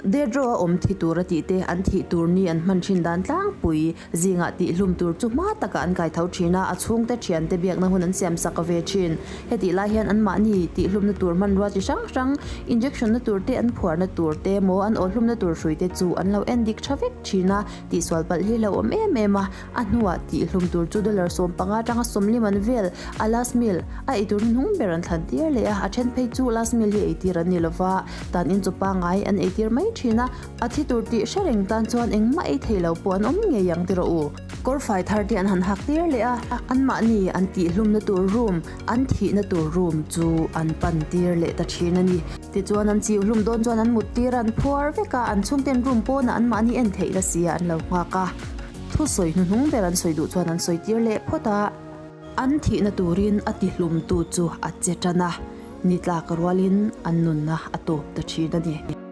Death row a awm thi tur a tih te, an thih tur ni an hman thin dan tlangpui zingah tihhlum tur chu hma takah an kai tho thin a, a chhungte thiante biakna hun an siam sak ve thin. Hetih lai hian anmahni tihhlumna tur hmanrua chi hrang hrang, injection na tur te, an phuarna tur te emaw an awhlumna tur hrui te chu an lo en dik tha vek thin a, tihsual palh hi hlauh awm em em a, a hnuah tihhlum tur chu dollar 15 atanga 40 man vel a last meal a eitur hnuhnung ber an thlan tir leh a, a then phei chu last meal hi eitir an ni lova, tan in chaw pangai an eitir mai thin a, a thi tur tih hre reng tan chuan engmah ei thei lo pawh an awm ngei ang ti rawh u. Kawrfai thar te an han hak tir leh a, anmahni an tihhlumna tur room, an thihna tur room chu an pan tir leh ta thin a ni. Tichuan an chiu hlum dawn chuan an mut tir a, an phuar vek a, an chhungten room pawnah anmahni en theih la si a an lo nghak a. Thusawi hnuhnung ber an sawi duh chuan an sawi tir leh phawt a. An thihna turin a tihlumtu chu a che tan a, ni tlak rualin an nunna a tawp ta thin a ni.